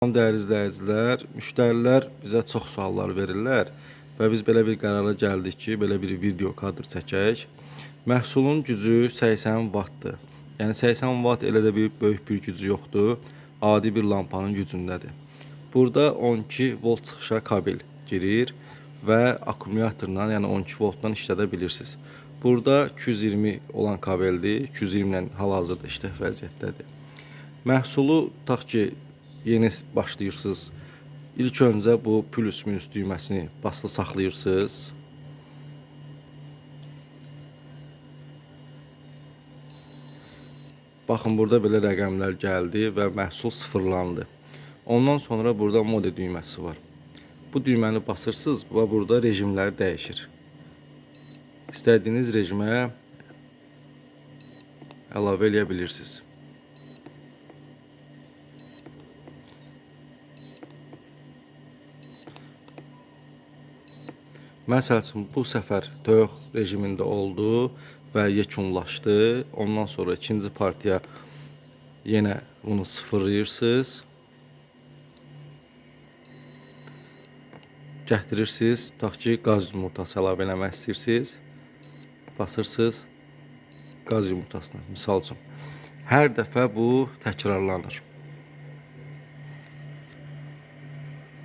Dəyərli izləyicilər, müştərilər bizə çox suallar verirlər və biz belə bir qərara gəldik ki, belə bir video kadr çəkək. Məhsulun gücü 80 wattdır. Yəni 80 watt elə də bir böyük bir gücü yoxdur. Adi bir lampanın gücündədir. Burada 12 volt çıxışa kabel girir və akkumulyatorla, yəni 12 voltdan işlədə bilirsiniz. Burada 220 olan kabeldir. 220 ilə hal-hazırda işlək vəziyyətdədir. Məhsulu tutaq ki, yeni başlayırsınız. İlk öncə bu plus minus düyməsini basılı saxlayırsınız. Baxın, burada belə rəqəmlər gəldi və məhsul sıfırlandı. Ondan sonra burada mode düyməsi var. Bu düyməni basırsınız və burada rejimlər dəyişir. İstədiyiniz rejimə əlavə eləyə bilirsiniz. Məsəl üçün, bu səfər toyuq rejimində oldu və yekunlaşdı. Ondan sonra ikinci partiya yenə bunu sıfırlayırsınız. Gətirirsiniz, tutaq ki, qaz yumurtası əlavə eləmək istəyirsiniz. Basırsınız qaz yumurtasına, misal üçün. Hər dəfə bu təkrarlanır.